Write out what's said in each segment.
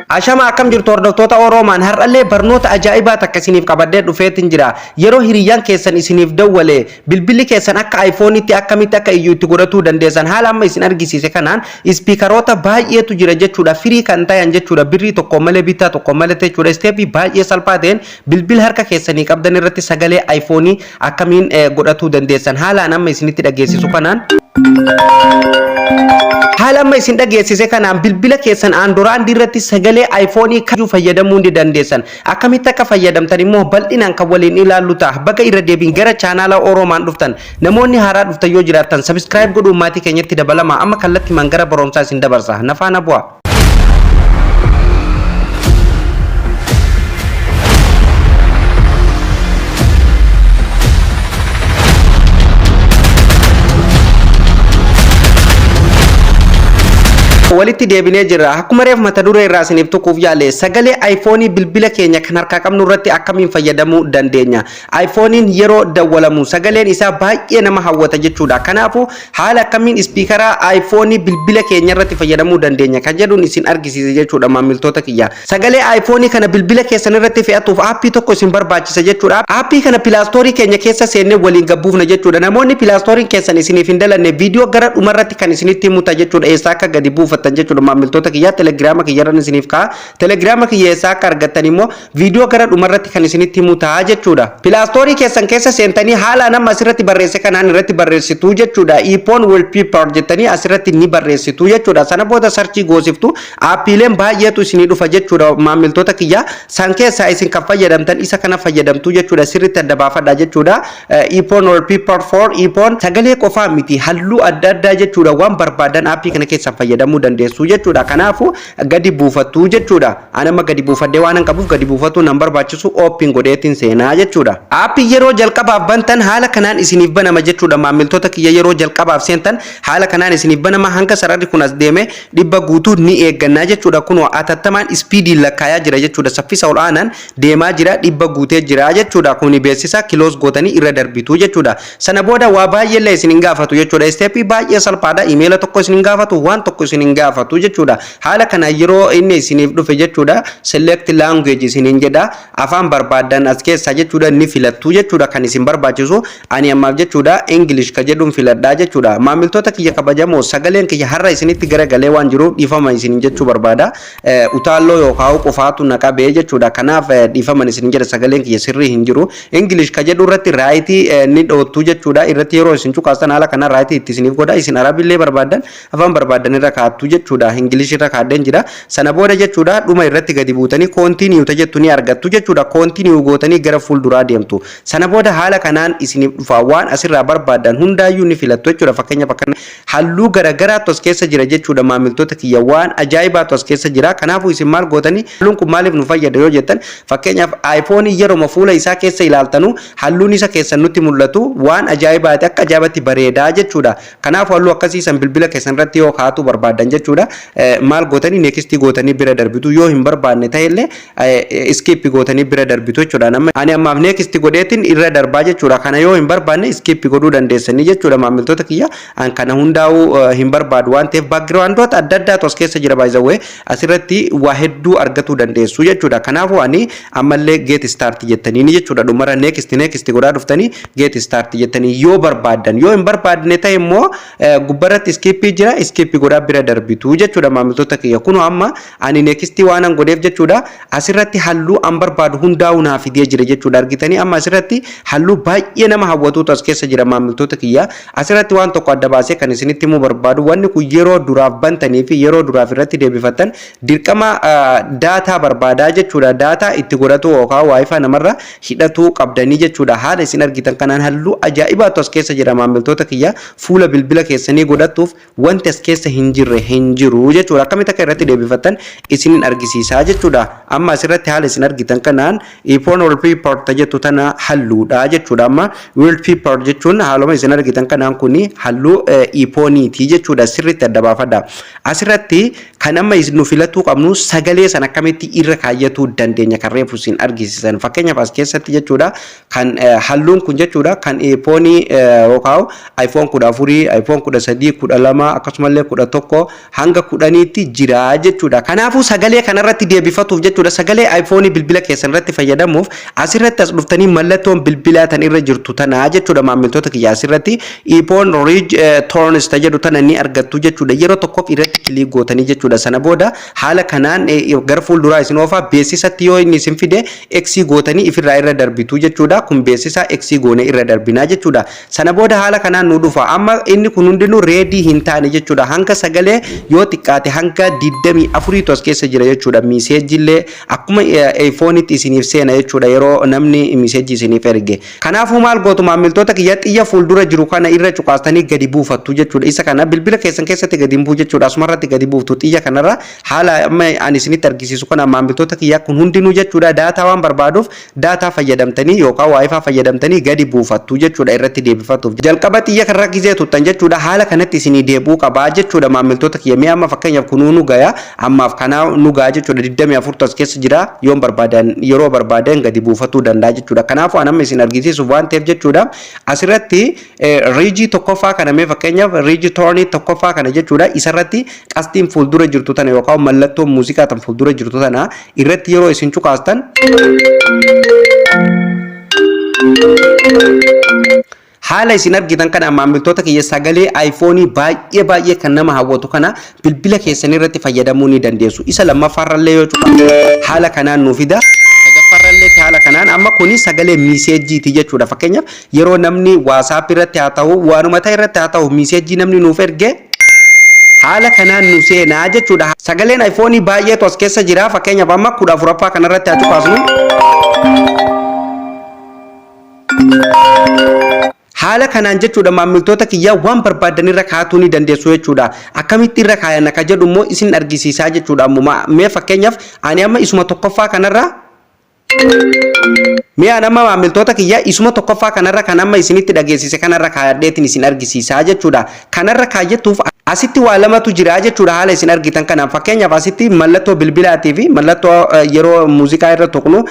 Ashama, akkam jirtu hordoftoota Oroomaan? Har'allee barnoota ajaa'ibaa takka isiniif qabadhee dhufeetin jira. Yeroo hiriyyaan keessan isiniif dawwale bilbilli keessan akka iPhoneitti akkamitti akka iyyuu itti godhatuu dandeessan haala amma isin argisiise kanaan. Speakeroota baay'eetu jira jechuudha. Free kan ta'an jechuudha. Birrii tokko malee, bittaa tokko malee jechuudha. Stepii baay'ee salphaa ta'een bilbila harka keessanii qabdan irratti sagalee iPhoneii akkamiin godhatuu dandeessan haalaan amma isinitti dhageessisu kanaan. Haala amma isin dhageessise kanaan bilbila keessan Android irratti sagalee iPhoneii kamiyyuu fayyadamuu ni dandeessan. Akkamitti akka fayyadamtan immoo bal'inaan kan waliin ilaallu ta'a. Baga irra deebiin gara chaanaala Oroomaan dhuftan. Namoonni haaraa dhuftan yoo jiraattan subscribe godhuun maatii keenyatti dabalama. Amma kallattiimaan gara barumsaa isin dabarsa. Nafaana bu'a. Walitti deebinee jirra. Akkuma reef mata duree irraa isiniif tuquuf yaale, sagalee iPhoneii bilbila keenya kan harkaa qabnu irratti akkamiin fayyadamuu dandeenya? iPhoneiin yeroo dawwalamu sagaleen isaa baay'ee nama hawwata jechuudha. Kanaafuu haala akkamiin speakera iPhoneii bilbila keenya irratti fayyadamuu dandeenya kan jedhuun isin argisiise jechuudha, maamiltoota kiyya. Sagalee iPhoneii kana bilbila keessan irratti fe'atuuf appii tokko isin barbaachisa jechuudha. Appii kana Play Storeii keenya keessa seennee waliin gabbuufna jechuudha. Namoonni Play Storeiin keessan isiniif hin dalanne viidiyoo gara dhumarratti kan isinitti himuta jechuudha. Eessaa akka gadi buufattan jechuudha, maamiltoota kiyyaa, Telegiraama kiyyarran isiniif ka'a. Telegiraama kiyya eessaa akka argattan immoo viidiyoo gara dhumarratti kan isinitti himu ta'a jechuudha. Play Storeii keessan keessa seentanii haala nama asirratti barreesse kanaan irratti barreessitu jechuudha. iPhone wallpaper jettanii asirratti ni barreessitu jechuudha. Sana booda searchii goosiftu, appiileen baay'eetu isinii dhufa jechuudha, maamiltoota kiyya. San keessaa isin kan fayyadamtan isa kana fayyadamtu jechuudha. Sirriitti adda baafadha jechuudha. iPhone wallpaper for iPhone sagalee qofaa miti, halluu adda addaa jechuudha. Waan barbaadan appii kana keessan fayyadamuu dandeessu jechuudha. Kanaafuu gadi buufattu jechuudha. Anama gadi buufadhee waan hin qabuuf gadi buufatu nan barbaachisu, open godheetiin seenaa jechuudha. Appii yeroo jalqabaaf bantan haala kanaan isiniif banama jechuudha. Maamiltoota kiyya, yeroo jalqabaaf seentan haala kanaan isiniif banama. Hanga sararri kun as deeme 100 guutuu ni eeggannaa jechuudha. Kunoo atattamaan speediin lakkaayaa jira jechuudha. Saffisa ol aanaan deemaa jira, 100 guutee jira jechuudha. Kuni beeksisa close gootanii irra darbitu jechuudha. Sana booda waa baay'eellee isin hin gaafatu jechuudha. Stepii baay'ee salphaadha. Imeela tokko isin hin gaafatu, waan tokko isin hin gaafatu jechuudha. Haala kana yeroo inni isiniif dhufe jechuudha. Select language isiniin jedha. Afaan barbaadan as keessaa jechuudha ni filattu jechuudha kan isin barbaachisu. Ani ammaaf jechuudha English ka jedhuun filadhaa jechuudha. Maamiltoota kiyya kabajamoo, sagaleen kiyya har'a isinitti garagalee waan jiruuf dhiifama isiniin jechuu barbaada. Utaalloo yookaan qofaatu na qabee jechuudha. Kanaaf dhiifama isin jedha, sagaleen kiyya sirrii hin jiru. English ka jedhu irratti rightii ni dhoottu jechuudha. Irratti yeroo isin cuqaastan haala kanaan rightii itti isiniif godha. Isin Arabillee barbaadan afaan barbaadan irra kaattu jechuudha. English irra kaadheen jira. Sana booda jechuudha dhuma irratti gadi buutanii continue jettu ni argattu jechuudha. Continue gootanii gara fuulduraa deemtu. Sana booda haala kanaan isiniif dhufa, waan asirraa barbaadan hundaayyuu ni filattu jechuudha. Fakkeenyaaf akkana halluu garagaraatu as keessa jira jechuudha, maamiltoota kiyya, waan ajaa'ibaatu as keessa jira. Kanaafuu isin maal gootanii, halluun kun maaliif nu fayyada yoo jettan, fakkeenyaaf iPhone yeroo fuula isaa keessa ilaaltanu halluun isa keessan nutti mul'atu waan ajaa'ibaati, akka ajaa'ibatti bareedaa jechuudha. Kanaafuu halluu akkasii san bilbila keessan irratti yoo kaa'atu barbaadan jechuudha. Maal gootanii, nextii gootanii bira darbitu, yoo hin barbaanne ta'ellee skip gootanii bira darbitu jechuudha. Nama ani ammaaf next godheetiin irra darbaa jechuudha. Kana yoo hin barbaanne skip godhuu dandeessanii jechuudha, maamiltoota kiyya. An kana hundaa'uu hin barbaadu waan ta'eef backgroundoota adda addaatu as keessa jira, baay'izawwee asirratti waa hedduu argatuu dandeessu jechuudha. Kanaafuu ani ammallee get start jettanii jechuudha. Dhumara next next godhaa dhuftanii get start jettanii yoo barbaaddan, yoo hin barbaadne ta'e immoo gubbarratti skipii jira, skip godhaa bira darbitu jechuudha, maamiltoota kiyya. Kunoo amma ani nextii waan an godheef jechuudha asirratti halluu an barbaadu hundaa'uu naa fidee jira jechuudha. Argitanii, amma asirratti halluu baay'ee nama hawwatuutu as keessa jira, maamiltoota kiyya. Asirratti waan tokko adda baasee kan isinitti himuu barbaadu, wanni kun yeroo duraaf bantanii fi yeroo duraaf irratti deebifattan dirqama data barbaadaa jechuudha. Data itti godhatu yookaan WiFi namarra hidhatuu qabdanii jechuudha. Haala isin argitan kanaan halluu ajaa'ibaatu as keessa jira, maamiltoota kiyya. Fuula bilbila keessanii godhatuuf wanti as keessa hin jirre hin jiru jechuudha. Akkamitti akka irratti deebifattan isinin argisiisaa jechuudha. Amma asirratti haala isin argitan kanaan iPhone wallpaper jettu tana halluudha jechuudha. Amma wallpaper jechuun haaluma isin argitan kanaan kuni halluu iPhoneiiti jechuudha. Sirriitti adda baafadha. Asirratti Kan amma nu filatuu qabnu sagalee san akkamitti irra kaayyatuu dandeenya kan reefu isin argisiisan. Fakkeenyaaf, as keessatti jechuudha, kan halluun kun jechuudha, kan iPhone yookaan iPhone 14, iPhone 13, 12, akkasumallee 11 hanga 10tti jira jechuudha. Kanaafuu sagalee kanarratti deebifatuuf jechuudha, sagalee iPhone bilbila keessan irratti fayyadamuuf asirratti as dhuftanii mallattoon bilbilaa tan irra jirtu tanaa jechuudha. Maamiltoota kiyya, asirratti iPhone ringtones ta jedhu tana ni argattu jechuudha. Yeroo tokkoof irratti click gootanii jechuudha. Sana booda haala kanaan gara fuulduraa isin oofaa. Beeksisatti yoo inni isin fide X gootanii ifirraa irra darbitu jechuudha. Kun beeksisa, X goone irra darbinaa jechuudha. Sana booda haala kanaan nu dhufa. Amma inni kun hundinuu ready hin taane jechuudha. Hanga sagalee yoo xiqqaate hanga 24tu as keessa jira jechuudha. Messageiillee akkuma iPhoneitti isiniif seena jechuudha, yeroo namni message isiniif erge. Kanaafuu maal gootu, maamiltoota kiyya? Xiyya fuuldura jiru kana irra cuqaastanii gadi buufattu jechuudha. Isa kana bilbila keessan keessatti gadi bu'u jechuudha. Asumarratti gadi buuftu xiyya kanarra, haala amma ani isinitti argisiisu kana. Maamiltoota kiyya, kun hundinuu jechuudha data waan barbaaduuf data fayyadamtanii yookaan WiFi fayyadamtanii gadi buufattu jechuudha irratti deebifatuuf. Jalqaba xiyya kanarra gizee tuttan jechuudha, haala kanatti isinii deebi'uu qabaa jechuudha, maamiltoota kiyya. Mee amma fakkeenyaaf kunuu nu gaya, ammaaf kanaa nu gaya jechuudha. 24 as keessa jira, yoon barbaadan, yeroo barbaadan gadi buufatuu danda'a jechuudha. Kanaafuu an amma isin argisiisuuf waan ta'eef jechuudha, asirratti ring tokkoffaa kana, mee fakkeenyaaf ringtone tokkoffaa kana jechuudha, isarratti qastiin fuuldura jirtu tana yookaan mallattoo muuziqaa tan fuuldura jirtu tana irratti yeroo isin cuqaastan, haala isin argitan kana, maamiltoota kiyya, sagalee iPhone baay'ee baay'ee kan nama hawwatu kana bilbila keessan irratti fayyadamuu ni dandeessu. Isa lammaffaarrallee yoo cuqaastan haala kanaan nu fida. Sadaffaarrallee haala kanaan. Amma kuni sagalee messageiiti jechuudha. Fakkeenyaaf, yeroo namni WhatsApp irratti haa ta'u, waanuma ta'e irratti haa ta'u, message namni nuuf erge haala kanaan nu seenaa jechuudha. Sagaleen iPhone baay'eetu as keessa jira. Fakkeenyaaf, amma 14ffaa kanarratti haa cuqaasnu. Haala kanaan jechuudha, maamiltoota kiyyaa, waan barbaadan irra kaa'atuu ni dandeessu jechuudha. Akkamitti irra kaayan akka jedhu immoo isin argisiisaa jechuudha ammuma. Mee fakkeenyaaf ani amma isuma tokkoffaa kanarra, mee ani amma, maamiltoota kiyyaa, isuma tokkoffaa kanarra kan amma isinitti dhageessise kanarra kaayadheetiin isin argisiisaa jechuudha. Kanarra kaayyatuuf asitti waa lamatu jira jechuudha, haala isin argitan kanaan. Fakkeenyaaf, asitti mallattoo bilbilaatii fi mallattoo yeroo muuziqaa irra tuqnu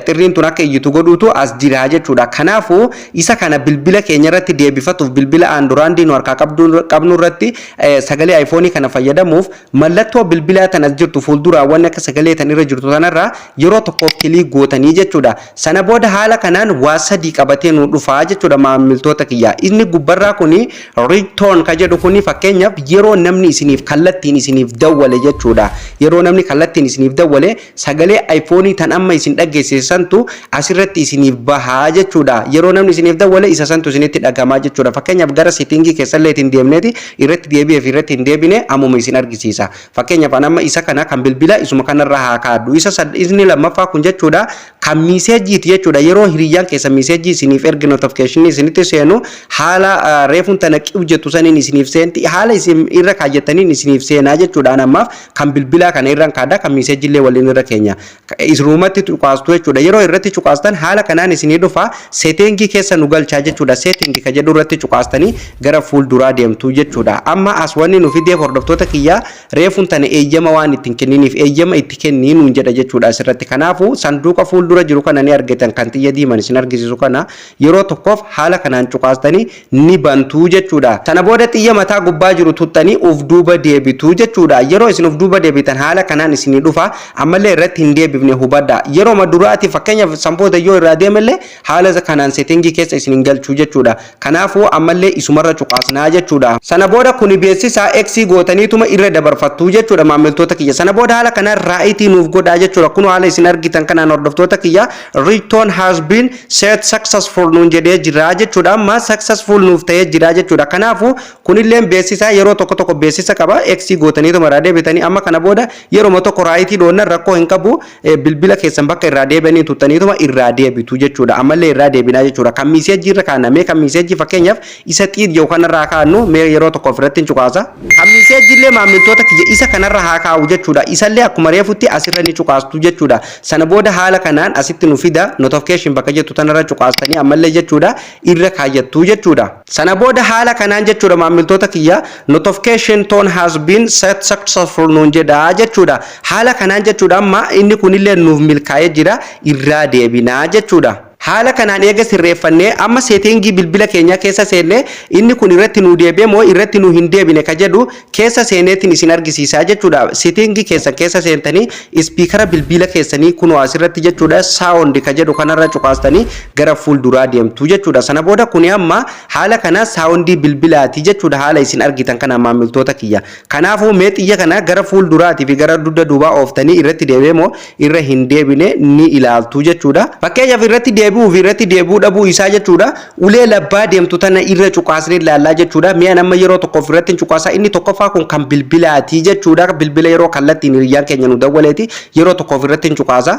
xirriin tun akka iyyitu godhuutu as jira jechuudha. Kanaafuu isa kana bilbila keenya irratti deebifatuuf, bilbila Android nu harkaa qabnu irratti sagalee iPhone kana fayyadamuuf, mallattoo bilbilaa tan as jirtu fuuldura wanni akka sagalee tan irra jirtu tanarra yeroo tokkoof click gootanii jechuudha. Sana booda haala kanaan waa sadii qabatee nu dhufaa jechuudha, maamiltoota kiyya. Inni gubbarraa kuni ringtone ka jedhu kuni, fakkeenyaaf, yeroo namni isiniif kallattiin isiniif dawwale jechuudha. Yeroo namni kallattiin isiniif dawwale sagalee iPhone tan amma isin dhageessisantu asirratti isiniif bahaa jechuudha. Yeroo namni isiniif dawwale isa santu isinitti dhagamaa jechuudha. Fakkeenyaaf, gara setting keessallee ittiin deemneeti irratti deebi'ee fi irratti hin deebine ammuma isin argisiisa. Fakkeenyaaf, an amma isa kana kan bilbila isuma kanarra haa kaaddu. Isa inni lammaffaa kun jechuudha kan messageiiti jechuudha. Yeroo hiriyyaan keessa message isiniif erge, notification isinitti seenu, haala reefuun tana qiw jettu saniin isiniif seenti, haala isin irra kaayyattaniin isiniif seenaa jechuudha. An ammaaf kan bilbilaa kana irraan kaadda, kan messageiillee waliin irra keenya. Isruumatti cuqaastu jechuudha. Yeroo irratti cuqaastan haala kanaan isinii dhufa. Setting keessa nu galchaa jechuudha. Setting ka jedhu irratti cuqaastanii gara fuulduraa deemtu jechuudha. Amma as wanni nu fideef, hordoftoota kiyyaa, reefuun tana eeyyama waan ittiin kenniniif eeyyama itti kennii nuun jedha jechuudha asirratti. Kanaafuu sanduuqa fuuldura jiru kana ni argitan, kan xiyya diiman isin argisiisu kana yeroo tokkoof haala kanaan cuqaastanii ni bantuu jechuudha. Sana booda xiyya mataa gubbaa jiru tuttanii uf duuba deebituu jechuudha. Yeroo isin uf duuba deebitan haala kanaan isinii dhufa. Ammallee irratti hin deebifne, hubadha. Yeroo duraati, fakkeenyaaf, sanboota yoo irraa deemallee haala kanaan setting keessa isin hin galchuu jechuudha. Kanaafuu ammallee isumarra cuqaasnaa jechuudha. Sana booda kuni beeksisaa, X gootaniituma irra dabarfattuu jechuudha, maamiltoota kiyya. Sana booda haala kanaan right nuuf godhaa jechuudha. Kun haala isin argitan kanaan, hordoftoota kiyya, ringtone has been set successful nuun jedhee jira jechuudha. Amma successful nuuf ta'ee jira jechuudha. Kanaafuu kunillee beeksisaa yeroo tokko tokko beeksisa qaba. X gootaniituma irraa deebitanii amma kana booda yeroo tokko right dhoonnan rakkoo hin qabu. Bilbila keessan bakka irraa deebi'anii tuttaniituma irraa deebitu jechuudha. Ammallee irraa deebinaa jechuudha. Kan message irra kaa'anna. Mee kan message, fakkeenyaaf, isa xiid yookaan irraa kaa'annu, mee yeroo tokko ofirratti hin cuqaasa. Kan message illee, maamiltoota kiyya, isa kanarra haa kaa'u jechuudha. Isallee akkuma reefutti asirra ni cuqaastu jechuudha. Sana booda haala kanaan Asitti nu fida. Notification bakka jettu tanarra cuqaastanii ammallee jechuudha irra kaayyattuu jechuudha. Sana booda haala kanaan jechuudha, maamiltoota kiyya, "Notification tone has been set successful" nuun jedha jechuudha. Haala kanaan jechuudha, amma inni kunillee nuuf milkaa'ee jira, irraa deebinaa jechuudha. Haala kanaan eega sirreeffannee, amma setting bilbila keenyaa keessa seennee, inni kun irratti nu deebi'e moo irratti nu hin deebine ka jedhu keessa seeneetiin isin argisiisaa jechuudha. Setting keessa keessa seentanii, speaker bilbila keessanii kunoo asirratti jechuudha, sound ka jedhu kanarra cuqaastanii gara fuulduraa deemtu jechuudha. Sana booda kuni amma haala kana sound bilbilaati jechuudha, haala isin argitan kana, maamiltoota kiyya. Kanaafuu mee xiyya kana gara fuulduraatii fi gara dugda duubaa ooftanii irratti deebi'e moo irra hin deebine ni ilaaltu jechuudha. Fakkeenyaaf, irratti deebi'uu fi irratti deebi'uu dhabuu isaa jechuudha, ulee labbaa deemtu tana irra cuqaasnee ilaallaa jechuudha. Mi'a amma yeroo tokkoof irratti hin cuqaasaa. Inni tokkoffaa kun kan bilbilaatii jechuudha. Bilbila yeroo kallattiin hiriyyaan keenya nu dawwaleeti yeroo tokkoof irratti hin cuqaasa.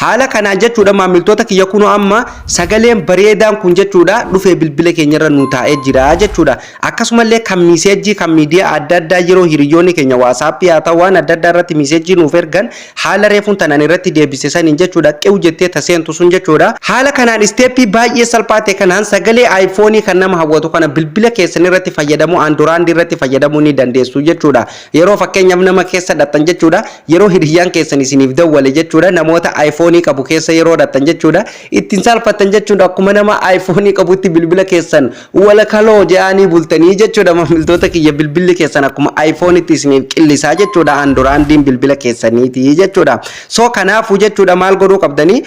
Haala kanaan jechuudha, maamiltoota kiyya, kunoo amma sagaleen bareedaan kun jechuudha dhufee bilbila keenyarra nu taa'ee jira jechuudha. Akkasumallee kan message, kan miidiyaa adda addaa, yeroo hiriyoonni keenya WhatsApp haa ta'u waan adda addaa irratti message nuuf ergan, haala reefuun tanaan irratti deebise saniin jechuudha, qiw jettee taseentu sun jechuudha. Haala kanaan step baay'ee salphaa ta'e kanaan sagalee iPhone kan nama hawwatu kana bilbila keessan irratti fayyadamuu, Android irratti fayyadamuu ni dandeessu jechuudha. Yeroo fakkeenyaaf nama keessa dhattan jechuudha, yeroo hiriyyaan keessan isiniif dawwale jechuudha, namoota iPhone qabu keessa yeroo dhattan jechuudha, ittiin salphattan jechuudha. Akkuma nama iPhone qabutti bilbila keessan wala kaloo jedhanii bultanii jechuudha. Maamiltoota kiyya, bilbilli keessan akkuma iPhoneitti isiniif qillisaa jechuudha, Androidiin bilbila keessaniiti jechuudha. So kanaafuu jechuudha, maal godhuu qabdanii?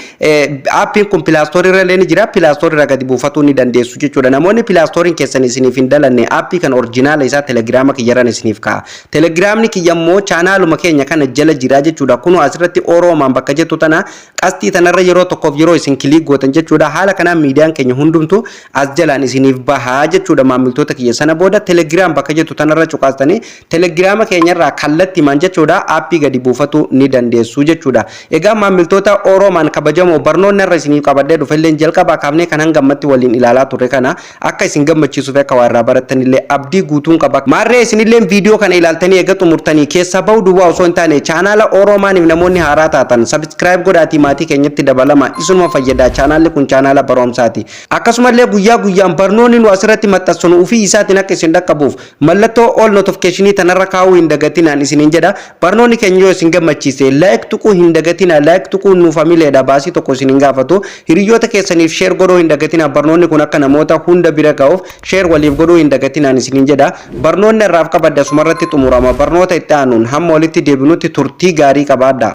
Appiin kun Play Store irra illee ni jira, Play Store irra gadi buufatuu ni dandeessu jechuudha. Namoonni Play Storeiin keessan isiniif hin dalanne, app kan original isaa Telegiraama kiyyarran isiniif ka'a. Telegiraamni kiyya immoo chaanaaluma keenya kana jala jira jechuudha. Kunoo asirratti Oroomaan bakka jettu tana, qasxii tanarra yeroo tokkoof yeroo isin click gootan jechuudha, haala kanaan miidiyaan keenya hundumtu as jalaan isiniif bahaa jechuudha, maamiltoota kiyya. Sana booda Telegram bakka jettu tanarra cuqaastanii Telegiraama keenyarraa kallattimaan jechuudha app gadi buufatu ni dandeessu jechuudha. Egaa maamiltoota Oroomaan kabajamoo, barnoonni irra isiniif qabadhee dhufelleen jalqabaa kaafnee kan hanga ammatti waliin ilaalaa turre kana akka isin gammachiisuuf, akka waa irraa barattanillee abdii guutuun qaba. Maarree isinillee viidiyoo kana ilaaltanii eega xumurtanii keessaa bahu duwwaa osoo hin taane, chaanaala Oroomaaniif namoonni haaraa taatan subscribe godhaatii maatii keenyatti dabalama. Isinuma fayyada, chaanaalli kun chaanaala barumsaati. Akkasumallee guyyaa guyyaan barnoonni nu asirratti maxxansinu ofii isaatiin akka isin dhaqqabuuf mallattoo all notification tanarra kaa'uu hin dagatinaan isiniin jedha. Barnoonni keenya yoo isin gammachiise like tuquu hin dagatinaa. Like tuquun nuuf hamileedha, baasii tokko isin hin gaafatu. Hiriyoota keessaniif share godhuu hin dagatinaa. Barnoonni kun akka namoota hunda bira ga'uuf share waliif godhuu hin dagatinaan isiniin jedha. Barnoonni irraaf qabadde asumarratti xumurama. Barnoota itti aanuun hamma walitti deebinutti turtii gaarii qabaadha.